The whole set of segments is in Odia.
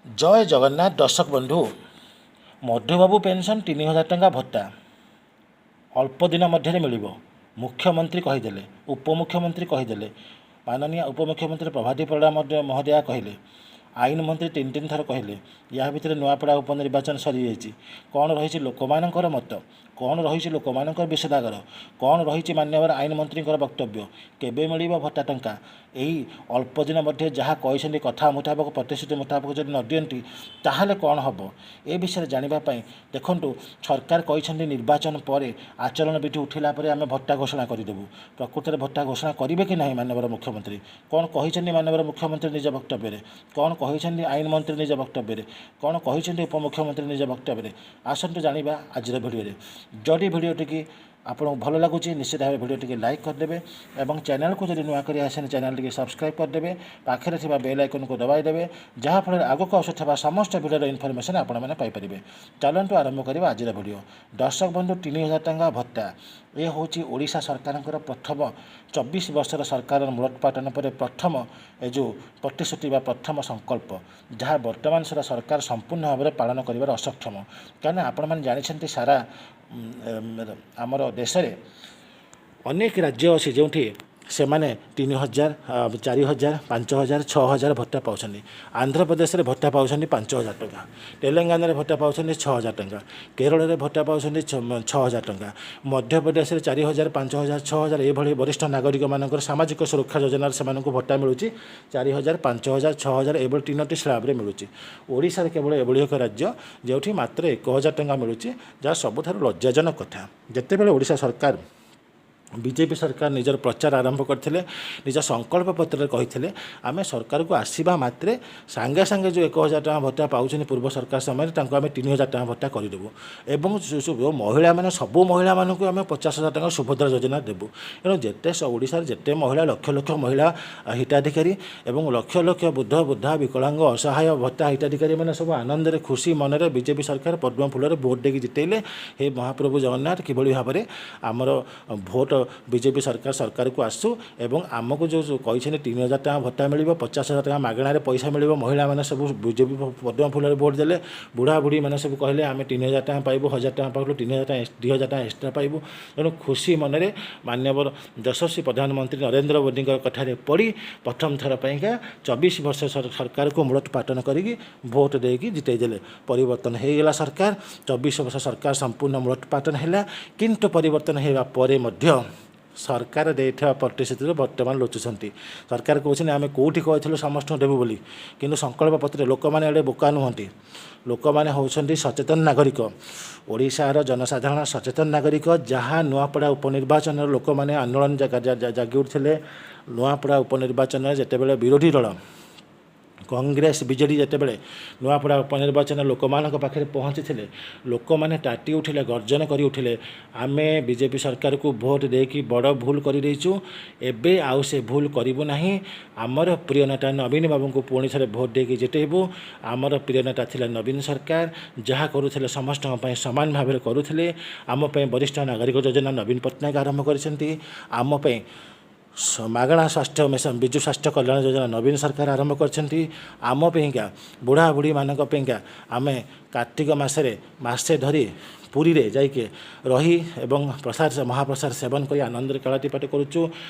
ଜୟ ଜଗନ୍ନାଥ ଦର୍ଶକ ବନ୍ଧୁ। ମଧୁବାବୁ ପେନ୍ସନ୍ 3000 ଟଙ୍କା ଭତ୍ତା ଅଳ୍ପ ଦିନ ମଧ୍ୟରେ ମିଳିବ। ମୁଖ୍ୟମନ୍ତ୍ରୀ କହିଦେଲେ, ଉପମୁଖ୍ୟମନ୍ତ୍ରୀ କହିଦେଲେ, ମାନନୀୟ ଉପମୁଖ୍ୟମନ୍ତ୍ରୀ ପ୍ରଭାତୀ ପରିଡ଼ା ମଧ୍ୟ ମହୋଦୟା କହିଲେ, ଆଇନ ମନ୍ତ୍ରୀ ତିନି ତିନି ଥର କହିଲେ। ୟା ଭିତରେ ନୂଆପଡ଼ା ଉପନିର୍ବାଚନ ସରିଯାଇଛି। କ'ଣ ରହିଛି ଲୋକମାନଙ୍କର ମତ? କ'ଣ ରହିଛି ଲୋକମାନଙ୍କର ବିଷୋଦଗାର? କ'ଣ ରହିଛି ମାନ୍ୟବର ଆଇନ ମନ୍ତ୍ରୀଙ୍କର ବକ୍ତବ୍ୟ? କେବେ ମିଳିବ ଭତ୍ତା ଟଙ୍କା? ଏଇ ଅଳ୍ପ ଦିନ ମଧ୍ୟରେ ଯାହା କହିଛନ୍ତି, କଥା ମୁତାବକ, ପ୍ରତିଶ୍ରୁତି ମୁତାବକ ଯଦି ନ ଦିଅନ୍ତି, ତାହେଲେ କ'ଣ ହେବ? ଏ ବିଷୟରେ ଜାଣିବା ପାଇଁ ଦେଖନ୍ତୁ। ସରକାର କହିଛନ୍ତି, ନିର୍ବାଚନ ପରେ ଆଚରଣ ବିଧି ଉଠିଲା ପରେ ଆମେ ଭତ୍ତା ଘୋଷଣା କରିଦେବୁ। ପ୍ରକୃତରେ ଭତ୍ତା ଘୋଷଣା କରିବେ କି ନାହିଁ? ମାନ୍ୟବର ମୁଖ୍ୟମନ୍ତ୍ରୀ କ'ଣ କହିଛନ୍ତି? ମାନ୍ୟବର ମୁଖ୍ୟମନ୍ତ୍ରୀ ନିଜ ବକ୍ତବ୍ୟରେ କ'ଣ କହିଛନ୍ତି? ଆଇନ ମନ୍ତ୍ରୀ ନିଜ ବକ୍ତବ୍ୟରେ କ'ଣ କହିଛନ୍ତି? ଉପମୁଖ୍ୟମନ୍ତ୍ରୀ ନିଜ ବକ୍ତବ୍ୟରେ? ଆସନ୍ତୁ ଜାଣିବା ଆଜିର ଭିଡ଼ିଓରେ। ଯଦି ଭିଡ଼ିଓଟିକି ଆପଣଙ୍କୁ ଭଲ ଲାଗୁଛି, ନିଶ୍ଚିତ ଭାବେ ଭିଡ଼ିଓ ଟିକେ ଲାଇକ୍ କରିଦେବେ ଏବଂ ଚ୍ୟାନେଲକୁ ଯଦି ନୂଆ କରି ଆସିଛନ୍ତି, ଚ୍ୟାନେଲ ଟିକେ ସବସ୍କ୍ରାଇବ୍ କରିଦେବେ, ପାଖରେ ଥିବା ବେଲ୍ ଆଇକନ୍କୁ ଦବାଇ ଦେବେ, ଯାହାଫଳରେ ଆଗକୁ ଆସୁଥିବା ସମସ୍ତ ଭିଡ଼ିଓର ଇନଫର୍ମେସନ୍ ଆପଣମାନେ ପାଇପାରିବେ। ଚାଲନ୍ତୁ ଆରମ୍ଭ କରିବା ଆଜିର ଭିଡ଼ିଓ। ଦର୍ଶକ ବନ୍ଧୁ, 3000 ଟଙ୍କା ଭତ୍ତା, ଏ ହେଉଛି ଓଡ଼ିଶା ସରକାରଙ୍କର ପ୍ରଥମ, 24 ବର୍ଷର ସରକାରର ମୂଳୋତ୍ପାଟନ ପରେ ପ୍ରଥମ ଏ ଯେଉଁ ପ୍ରତିଶ୍ରୁତି ବା ପ୍ରଥମ ସଂକଳ୍ପ, ଯାହା ବର୍ତ୍ତମାନ ସୁଦ୍ଧା ସରକାର ସମ୍ପୂର୍ଣ୍ଣ ଭାବରେ ପାଳନ କରିବାରେ ଅସକ୍ଷମ। କାହିଁକିନା ଆପଣମାନେ ଜାଣିଛନ୍ତି, ସାରା ଆମର ଦେଶରେ ଅନେକ ରାଜ୍ୟ ଅଛି, ଯେଉଁଠି ସେମାନେ 3000, 4000, 5000, 6000 ଭତ୍ତା ପାଉଛନ୍ତି। ଆନ୍ଧ୍ରପ୍ରଦେଶରେ ଭତ୍ତା ପାଉଛନ୍ତି 5000 ଟଙ୍କା, ତେଲେଙ୍ଗାନାରେ ଭତ୍ତା ପାଉଛନ୍ତି 6000 ଟଙ୍କା, କେରଳରେ ଭତ୍ତା ପାଉଛନ୍ତି 6000 ଟଙ୍କା, ମଧ୍ୟପ୍ରଦେଶରେ 4000, 5000, 6000। ଏଭଳି ବରିଷ୍ଠ ନାଗରିକମାନଙ୍କର ସାମାଜିକ ସୁରକ୍ଷା ଯୋଜନାରେ ସେମାନଙ୍କୁ ଭତ୍ତା ମିଳୁଛି 4000, 5000, 6000, ଏଭଳି ତିନୋଟି ସ୍ଲାବରେ ମିଳୁଛି। ଓଡ଼ିଶାରେ କେବଳ ଏଭଳି ଏକ ରାଜ୍ୟ, ଯେଉଁଠି ମାତ୍ର 1000 ଟଙ୍କା ମିଳୁଛି, ଯାହା ସବୁଠାରୁ ଲଜ୍ଜାଜନକ କଥା। ଯେତେବେଳେ ଓଡ଼ିଶା ସରକାର, ବିଜେପି ସରକାର ନିଜର ପ୍ରଚାର ଆରମ୍ଭ କରିଥିଲେ, ନିଜ ସଂକଳ୍ପ ପତ୍ରରେ କହିଥିଲେ, ଆମେ ସରକାରକୁ ଆସିବା ମାତ୍ରେ ସାଙ୍ଗେ ସାଙ୍ଗେ ଯେଉଁ 1000 ଟଙ୍କା ଭତ୍ତା ପାଉଛନ୍ତି ପୂର୍ବ ସରକାର ସମୟରେ, ତାଙ୍କୁ ଆମେ 3000 ଟଙ୍କା ଭତ୍ତା କରିଦେବୁ ଏବଂ ଯେଉଁ ମହିଳାମାନେ, ସବୁ ମହିଳାମାନଙ୍କୁ ଆମେ 50,000 ଟଙ୍କା ସୁଭଦ୍ରା ଯୋଜନା ଦେବୁ। ତେଣୁ ଯେତେ ଓଡ଼ିଶାରେ ଯେତେ ମହିଳା, ଲକ୍ଷ ଲକ୍ଷ ମହିଳା ହିତାଧିକାରୀ ଏବଂ ଲକ୍ଷ ଲକ୍ଷ ବୃଦ୍ଧ, ବୃଦ୍ଧା, ବିକଳାଙ୍ଗ, ଅସହାୟ ଭତ୍ତା ହିତାଧିକାରୀମାନେ ସବୁ ଆନନ୍ଦରେ ଖୁସି ମନରେ ବିଜେପି ସରକାର ପଦ୍ମ ଫୁଲରେ ଭୋଟ ଦେଇକି ଜିତେଇଲେ। ହେ ମହାପ୍ରଭୁ ଜଗନ୍ନାଥ, କିଭଳି ଭାବରେ ଆମର ଭୋଟ ବିଜେପି ସରକାର ସରକାରକୁ ଆସୁ ଏବଂ ଆମକୁ ଯେଉଁ ଯେଉଁ କହିଛନ୍ତି 3000 ଟଙ୍କା ଭତ୍ତା ମିଳିବ, 50,000 ଟଙ୍କା ମାଗଣାରେ ପଇସା ମିଳିବ, ମହିଳାମାନେ ସବୁ ବିଜେପି ପଦ୍ମ ଫୁଲରେ ଭୋଟ ଦେଲେ। ବୁଢ଼ା ବୁଢ଼ୀମାନେ ସବୁ କହିଲେ, ଆମେ 3000 ଟଙ୍କା ପାଇବୁ, 1000 ଟଙ୍କା ପାଇବୁ, 3000 ଟଙ୍କା, 2000 ଟଙ୍କା ଏକ୍ସଟ୍ରା ପାଇବୁ। ତେଣୁ ଖୁସି ମନରେ ମାନ୍ୟବର ଯଶସ୍ୱୀ ପ୍ରଧାନମନ୍ତ୍ରୀ ନରେନ୍ଦ୍ର ମୋଦିଙ୍କ କଥାରେ ପଡ଼ି ପ୍ରଥମ ଥର ପାଇଁକା 24 ବର୍ଷ ସରକାରକୁ ମୂଳୋତ୍ପାଟନ କରିକି ଭୋଟ ଦେଇକି ଜିତେଇ ଦେଲେ। ପରିବର୍ତ୍ତନ ହେଇଗଲା ସରକାର, 24 ବର୍ଷ ସରକାର ସମ୍ପୂର୍ଣ୍ଣ ମୂଳୋତ୍ପାଟନ ହେଲା। କିନ୍ତୁ ପରିବର୍ତ୍ତନ ହେବା ପରେ ମଧ୍ୟ ସରକାର ଦେଇଥିବା ପ୍ରତିଶ୍ରୁତିରୁ ବର୍ତ୍ତମାନ ଲୁଚୁଛନ୍ତି। ସରକାର କହୁଛନ୍ତି, ଆମେ କେଉଁଠି କହିଥିଲୁ ସମସ୍ତଙ୍କୁ ଦେବୁ ବୋଲି? କିନ୍ତୁ ସଂକଳ୍ପ ପତ୍ରରେ, ଲୋକମାନେ ଏଡ଼େ ବୋକା ନୁହନ୍ତି। ଲୋକମାନେ ହେଉଛନ୍ତି ସଚେତନ ନାଗରିକ। ଓଡ଼ିଶାର ଜନସାଧାରଣ ସଚେତନ ନାଗରିକ। ଯାହା ନୂଆପଡ଼ା ଉପନିର୍ବାଚନର ଲୋକମାନେ ଆନ୍ଦୋଳନ ଜାଗି ଉଠିଥିଲେ। ନୂଆପଡ଼ା ଉପନିର୍ବାଚନରେ ଯେତେବେଳେ ବିରୋଧୀ ଦଳ କଂଗ୍ରେସ, ବିଜେଡ଼ି ଯେତେବେଳେ ନୂଆପଡ଼ା ଉପନିର୍ବାଚନ ଲୋକମାନଙ୍କ ପାଖରେ ପହଞ୍ଚିଥିଲେ, ଲୋକମାନେ ତାଟି ଉଠିଲେ, ଗର୍ଜନ କରି ଉଠିଲେ, ଆମେ ବିଜେପି ସରକାରକୁ ଭୋଟ ଦେଇକି ବଡ଼ ଭୁଲ କରିଦେଇଛୁ, ଏବେ ଆଉ ସେ ଭୁଲ କରିବୁ ନାହିଁ। ଆମର ପ୍ରିୟ ନେତା ନବୀନ ବାବୁଙ୍କୁ ପୁଣି ଥରେ ଭୋଟ ଦେଇକି ଜିତେଇବୁ। ଆମର ପ୍ରିୟ ନେତା ଥିଲେ ନବୀନ ସରକାର, ଯାହା କରୁଥିଲେ ସମସ୍ତଙ୍କ ପାଇଁ ସମାନ ଭାବରେ କରୁଥିଲେ। ଆମ ପାଇଁ ବରିଷ୍ଠ ନାଗରିକ ଯୋଜନା ନବୀନ ପଟ୍ଟନାୟକ ଆରମ୍ଭ କରିଛନ୍ତି। ଆମ ପାଇଁ ମାଗଣା ସ୍ୱାସ୍ଥ୍ୟ ମିଶନ, ବିଜୁ ସ୍ୱାସ୍ଥ୍ୟ କଲ୍ୟାଣ ଯୋଜନା ନବୀନ ସରକାର ଆରମ୍ଭ କରିଛନ୍ତି। ଆମ ପାଇଁକା, ବୁଢ଼ା ବୁଢ଼ୀମାନଙ୍କ ପାଇଁକା ଆମେ କାର୍ତ୍ତିକ ମାସରେ ମାସେ ଧରି ପୁରୀରେ ଯାଇକି ରହି ଏବଂ ପ୍ରସାଦ, ମହାପ୍ରସାଦ ସେବନ କରି ଆନନ୍ଦରେ କାଳାତିପାତ କରୁଛୁ।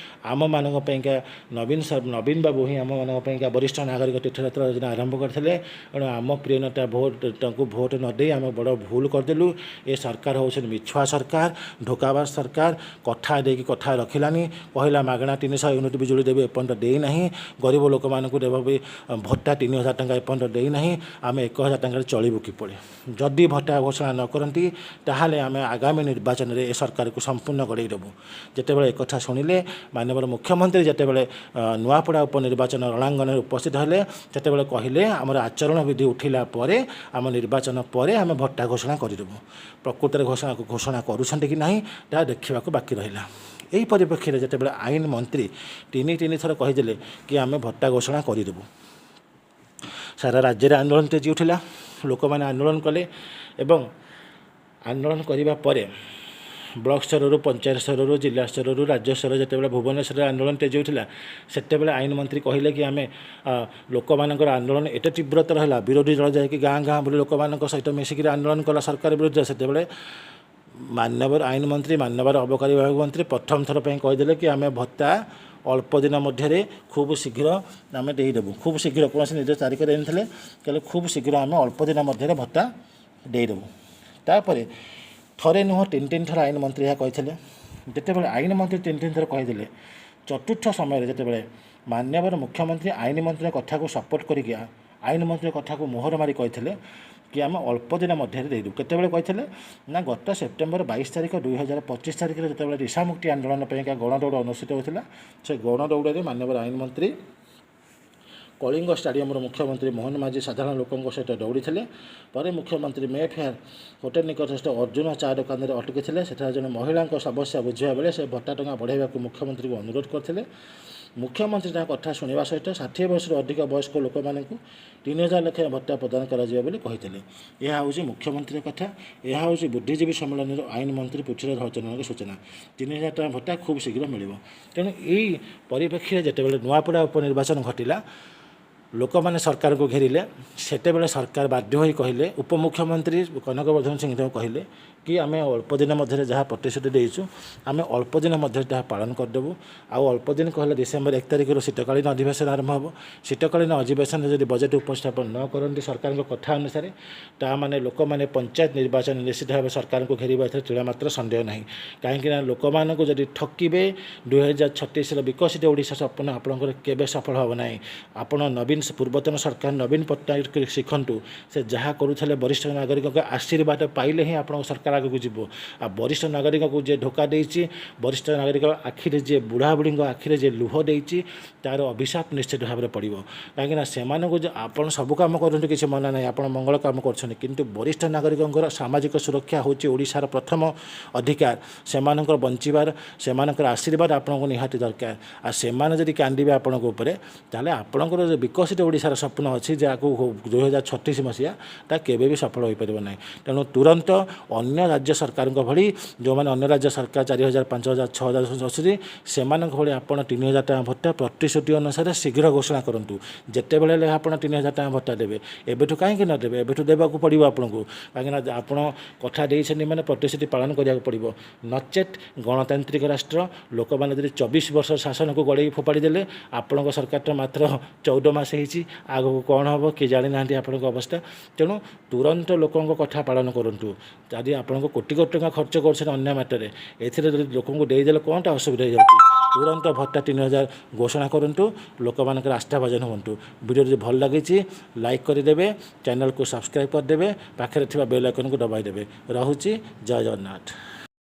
ଆମମାନଙ୍କ ପାଇଁକା ନବୀନ ବାବୁ ହିଁ ଆମମାନଙ୍କ ପାଇଁକା ବରିଷ୍ଠ ନାଗରିକ ତୀର୍ଥଯାତ୍ରା ଯୋଜନା ଆରମ୍ଭ କରିଥିଲେ। ତେଣୁ ଆମ ପ୍ରିୟ ନେତା ଭୋଟ, ତାଙ୍କୁ ଭୋଟ ନ ଦେଇ ଆମେ ବଡ଼ ଭୁଲ କରିଦେଲୁ। ଏ ସରକାର ହେଉଛନ୍ତି ମିଛୁଆ ସରକାର, ଧୋକାବାଜ ସରକାର। କଥା ଦେଇକି କଥା ରଖିଲାନି। କହିଲା ମାଗଣା 300 ୟୁନିଟ୍ ବିଜୁଳି ଦେବେ, ଏପର୍ଯ୍ୟନ୍ତ ଦେଇନାହିଁ। ଗରିବ ଲୋକମାନଙ୍କୁ ଦେବ ବି ଭତ୍ତା 3000 ଟଙ୍କା, ଏପର୍ଯ୍ୟନ୍ତ ଦେଇନାହିଁ। ଆମେ 1000 ଟଙ୍କାରେ ଚଳିବୁ କିପରି? ଯଦି ଭତ୍ତା ଘୋଷଣା ନ କରନ୍ତି, ତାହେଲେ ଆମେ ଆଗାମୀ ନିର୍ବାଚନରେ ଏ ସରକାରକୁ ସମ୍ପୂର୍ଣ୍ଣ ଗଡ଼େଇ ଦେବୁ। ଯେତେବେଳେ ଏକଥା ଶୁଣିଲେ, ମାନ୍ୟବର ମୁଖ୍ୟମନ୍ତ୍ରୀ ଯେତେବେଳେ ନୂଆପଡ଼ା ଉପନିର୍ବାଚନ ରଣାଙ୍ଗନରେ ଉପସ୍ଥିତ ହେଲେ, ସେତେବେଳେ କହିଲେ, ଆମର ଆଚରଣ ବିଧି ଉଠିଲା ପରେ, ଆମ ନିର୍ବାଚନ ପରେ ଆମେ ଭତ୍ତା ଘୋଷଣା କରିଦେବୁ। ପ୍ରକୃତରେ ଘୋଷଣା କରୁଛନ୍ତି କି ନାହିଁ, ତାହା ଦେଖିବାକୁ ବାକି ରହିଲା। ଏହି ପରିପ୍ରେକ୍ଷୀରେ ଯେତେବେଳେ ଆଇନ ମନ୍ତ୍ରୀ ତିନି ତିନି ଥର କହିଦେଲେ କି ଆମେ ଭତ୍ତା ଘୋଷଣା କରିଦେବୁ, ସାରା ରାଜ୍ୟରେ ଆନ୍ଦୋଳନ ତେଜି ଉଠିଲା। ଲୋକମାନେ ଆନ୍ଦୋଳନ କଲେ ଏବଂ ଆନ୍ଦୋଳନ କରିବା ପରେ ବ୍ଲକ ସ୍ତରରୁ, ପଞ୍ଚାୟତ ସ୍ତରରୁ, ଜିଲ୍ଲା ସ୍ତରରୁ, ରାଜ୍ୟ ସ୍ତରରୁ ଯେତେବେଳେ ଭୁବନେଶ୍ୱରରେ ଆନ୍ଦୋଳନ ତେଜି ଉଠିଲା, ସେତେବେଳେ ଆଇନ ମନ୍ତ୍ରୀ କହିଲେ କି ଆମେ ଲୋକମାନଙ୍କର ଆନ୍ଦୋଳନ ଏତେ ତୀବ୍ରତର ହେଲା, ବିରୋଧୀ ଦଳ ଯାଇକି ଗାଁ ଗାଁ ବୁଲି ଲୋକମାନଙ୍କ ସହିତ ମିଶିକିରି ଆନ୍ଦୋଳନ କଲା ସରକାର ବିରୁଦ୍ଧରେ। ସେତେବେଳେ ମାନ୍ୟବର ଆଇନ ମନ୍ତ୍ରୀ, ମାନ୍ୟବର ଅବକାରୀ ବିଭାଗ ମନ୍ତ୍ରୀ ପ୍ରଥମ ଥର ପାଇଁ କହିଦେଲେ କି ଆମେ ଭତ୍ତା ଅଳ୍ପ ଦିନ ମଧ୍ୟରେ ଖୁବ୍ ଶୀଘ୍ର ଆମେ ଦେଇଦେବୁ। ଖୁବ୍ ଶୀଘ୍ର, କୌଣସି ନିର୍ଦ୍ଦିଷ୍ଟ ତାରିଖ ଦେଇନଥିଲେ, କହିଲେ ଖୁବ୍ ଶୀଘ୍ର ଆମେ ଅଳ୍ପ ଦିନ ମଧ୍ୟରେ ଭତ୍ତା ଦେଇଦେବୁ। ତାପରେ ଥରେ ନୁହଁ, ତିନି ତିନି ଥର ଆଇନ ମନ୍ତ୍ରୀ ଏହା କହିଥିଲେ। ଯେତେବେଳେ ଆଇନ ମନ୍ତ୍ରୀ ତିନି ତିନି ଥର କହିଦେଲେ, ଚତୁର୍ଥ ସମୟରେ ଯେତେବେଳେ ମାନ୍ୟବର ମୁଖ୍ୟମନ୍ତ୍ରୀ ଆଇନ ମନ୍ତ୍ରୀଙ୍କ କଥାକୁ ସପୋର୍ଟ କରିକି, ଆଇନ ମନ୍ତ୍ରୀଙ୍କ କଥାକୁ ମୋହର ମାରି କହିଥିଲେ କି ଆମେ ଅଳ୍ପ ଦିନ ମଧ୍ୟରେ ଦେଇଦେବୁ। କେତେବେଳେ କହିଥିଲେ ନା ଗତ ସେପ୍ଟେମ୍ବର 22 ତାରିଖ, 2025 ତାରିଖରେ ଯେତେବେଳେ ନିଶାମୁକ୍ତି ଆନ୍ଦୋଳନ ପାଇଁକା ଗଣଦୌଡ଼ ଅନୁଷ୍ଠିତ ହୋଇଥିଲା, ସେ ଗଣଦୌଡ଼ରେ ମାନ୍ୟବର ଆଇନ ମନ୍ତ୍ରୀ କଳିଙ୍ଗ ଷ୍ଟାଡ଼ିୟମର ମୁଖ୍ୟମନ୍ତ୍ରୀ ମୋହନ ମାଝୀ ସାଧାରଣ ଲୋକଙ୍କ ସହିତ ଦୌଡ଼ିଥିଲେ। ପରେ ମୁଖ୍ୟମନ୍ତ୍ରୀ ମେ ଫେୟାର ହୋଟେଲ ନିକଟସ୍ଥ ଅର୍ଜୁନ ଚା ଦୋକାନରେ ଅଟକିଥିଲେ। ସେଠାରେ ଜଣେ ମହିଳାଙ୍କ ସମସ୍ୟା ବୁଝିବା ବେଳେ ସେ ଭତ୍ତା ଟଙ୍କା ବଢ଼ାଇବାକୁ ମୁଖ୍ୟମନ୍ତ୍ରୀଙ୍କୁ ଅନୁରୋଧ କରିଥିଲେ। ମୁଖ୍ୟମନ୍ତ୍ରୀ ତାଙ୍କ କଥା ଶୁଣିବା ସହିତ 60 ବର୍ଷରୁ ଅଧିକ ବୟସ୍କ ଲୋକମାନଙ୍କୁ 3000 ଲେଖାଏଁ ଭତ୍ତା ପ୍ରଦାନ କରାଯିବ ବୋଲି କହିଥିଲେ। ଏହା ହେଉଛି ମୁଖ୍ୟମନ୍ତ୍ରୀଙ୍କ କଥା। ଏହା ହେଉଛି ବୁଦ୍ଧିଜୀବୀ ସମ୍ମିଳନୀର ଆଇନ ମନ୍ତ୍ରୀ ପୃଥ୍ୱୀରାଜ ହରିଚନ୍ଦନଙ୍କ ସୂଚନା। 3000 ଟଙ୍କା ଭତ୍ତା ଖୁବ୍ ଶୀଘ୍ର ମିଳିବ। ତେଣୁ ଏଇ ପରିପ୍ରେକ୍ଷୀରେ ଯେତେବେଳେ ନୂଆପଡ଼ା ଉପନିର୍ବାଚନ ଘଟିଲା, ଲୋକମାନେ ସରକାରଙ୍କୁ ଘେରିଲେ, ସେତେବେଳେ ସରକାର ବାଧ୍ୟ ହୋଇ କହିଲେ, ଉପମୁଖ୍ୟମନ୍ତ୍ରୀ କନକ ବର୍ଦ୍ଧନ ସିଂହଦେଓ କହିଲେ କି ଆମେ ଅଳ୍ପ ଦିନ ମଧ୍ୟରେ ଯାହା ପ୍ରତିଶ୍ରୁତି ଦେଇଛୁ, ଆମେ ଅଳ୍ପ ଦିନ ମଧ୍ୟରେ ତାହା ପାଳନ କରିଦେବୁ। ଆଉ ଅଳ୍ପ ଦିନ କହିଲେ ଡିସେମ୍ବର 1 ତାରିଖରୁ ଶୀତକାଳୀନ ଅଧିବେଶନ ଆରମ୍ଭ ହେବ। ଶୀତକାଳୀନ ଅଧିବେଶନରେ ଯଦି ବଜେଟ୍ ଉପସ୍ଥାପନ ନ କରନ୍ତି ସରକାରଙ୍କ କଥା ଅନୁସାରେ, ତା ମାନେ ଲୋକମାନେ ପଞ୍ଚାୟତ ନିର୍ବାଚନ ନିଶ୍ଚିତ ଭାବେ ସରକାରଙ୍କୁ ଘେରିବା, ଏଥିରେ ତିଳେ ମାତ୍ର ସନ୍ଦେହ ନାହିଁ। କାହିଁକିନା ଲୋକମାନଙ୍କୁ ଯଦି ଠକିବେ, 2036ର ବିକଶିତ ଓଡ଼ିଶା ସ୍ୱପ୍ନ ଆପଣଙ୍କର କେବେ ସଫଳ ହେବ ନାହିଁ। ଆପଣ ନବୀନ, ପୂର୍ବତନ ସରକାର ନବୀନ ପଟ୍ଟନାୟକ ଶିଖନ୍ତୁ। ସେ ଯାହା କରୁଥିଲେ, ବରିଷ୍ଠ ନାଗରିକଙ୍କ ଆଶୀର୍ବାଦ ପାଇଲେ ହିଁ ଆପଣଙ୍କ ସରକାର ଆଗକୁ ଯିବ। ଆଉ ବରିଷ୍ଠ ନାଗରିକଙ୍କୁ ଯିଏ ଧୋକା ଦେଇଛି, ବରିଷ୍ଠ ନାଗରିକ ଆଖିରେ ଯିଏ, ବୁଢ଼ା ବୁଢ଼ୀଙ୍କ ଆଖିରେ ଯିଏ ଲୁହ ଦେଇଛି, ତା'ର ଅଭିଶାପ ନିଶ୍ଚିତ ଭାବରେ ପଡ଼ିବ। କାହିଁକିନା ସେମାନଙ୍କୁ ଯେ ଆପଣ ସବୁ କାମ କରନ୍ତୁ, କିଛି ମନା ନାହିଁ, ଆପଣ ମଙ୍ଗଳ କାମ କରୁଛନ୍ତି, କିନ୍ତୁ ବରିଷ୍ଠ ନାଗରିକଙ୍କର ସାମାଜିକ ସୁରକ୍ଷା ହେଉଛି ଓଡ଼ିଶାର ପ୍ରଥମ ଅଧିକାର। ସେମାନଙ୍କର ବଞ୍ଚିବାର, ସେମାନଙ୍କର ଆଶୀର୍ବାଦ ଆପଣଙ୍କୁ ନିହାତି ଦରକାର। ଆଉ ସେମାନେ ଯଦି କାନ୍ଦିବେ ଆପଣଙ୍କ ଉପରେ, ତାହେଲେ ଆପଣଙ୍କର ଯେଉଁ ବିକଶିତ ଓଡ଼ିଶାର ସ୍ୱପ୍ନ ଅଛି, ଯାହାକୁ 2036 ମସିହା, ତା କେବେ ବି ସଫଳ ହୋଇପାରିବ ନାହିଁ। ତେଣୁ ତୁରନ୍ତ ଅନ୍ୟ ରାଜ୍ୟ ସରକାରଙ୍କ ଭଳି, ଯେଉଁମାନେ ଅନ୍ୟ ରାଜ୍ୟ ସରକାର 4000, 5000, 6000 ଅଛନ୍ତି, ସେମାନଙ୍କ ଭଳି ଆପଣ 3000 ଟଙ୍କା ଭତ୍ତା ପ୍ରତିଶ୍ରୁତି ଅନୁସାରେ ଶୀଘ୍ର ଘୋଷଣା କରନ୍ତୁ। ଯେତେବେଳେ ହେଲେ ଆପଣ 3000 ଟଙ୍କା ଭତ୍ତା ଦେବେ, ଏବେଠୁ କାହିଁକି ନ ଦେବେ? ଏବେଠୁ ଦେବାକୁ ପଡ଼ିବ ଆପଣଙ୍କୁ। କାହିଁକିନା ଆପଣ କଥା ଦେଇଛନ୍ତି ମାନେ ପ୍ରତିଶ୍ରୁତି ପାଳନ କରିବାକୁ ପଡ଼ିବ। ନଚେତ୍ ଗଣତାନ୍ତ୍ରିକ ରାଷ୍ଟ୍ର, ଲୋକମାନେ ଯଦି 24 ବର୍ଷ ଶାସନକୁ ଗଡ଼େଇ ଫୋପାଡ଼ି ଦେଲେ, ଆପଣଙ୍କ ସରକାର ତ ମାତ୍ର 14 ମାସ ହେଇଛି, ଆଗକୁ କ'ଣ ହେବ କିଏ ଜାଣିନାହାନ୍ତି ଆପଣଙ୍କ ଅବସ୍ଥା। ତେଣୁ ତୁରନ୍ତ ଲୋକଙ୍କ କଥା ପାଳନ କରନ୍ତୁ। ଯଦି ଆପଣଙ୍କ କୋଟି କୋଟି ଟଙ୍କା ଖର୍ଚ୍ଚ କରୁଛନ୍ତି ଅନ୍ୟ ବାଟରେ, ଏଥିରେ ଯଦି ଲୋକଙ୍କୁ ଦେଇଦେଲେ କ'ଣଟା ଅସୁବିଧା ହେଇଯାଉଛି? ତୁରନ୍ତ ଭତ୍ତା 3000 ଘୋଷଣା କରନ୍ତୁ, ଲୋକମାନଙ୍କର ଆସ୍ଥାଭାଜନ ହୁଅନ୍ତୁ। ଭିଡ଼ିଓ ଯଦି ଭଲ ଲାଗିଛି, ଲାଇକ୍ କରିଦେବେ, ଚ୍ୟାନେଲକୁ ସବସ୍କ୍ରାଇବ୍ କରିଦେବେ, ପାଖରେ ଥିବା ବେଲ୍ ଆଇକନ୍କୁ ଦବାଇ ଦେବେ। ରହୁଛି, ଜୟ ଜଗନ୍ନାଥ।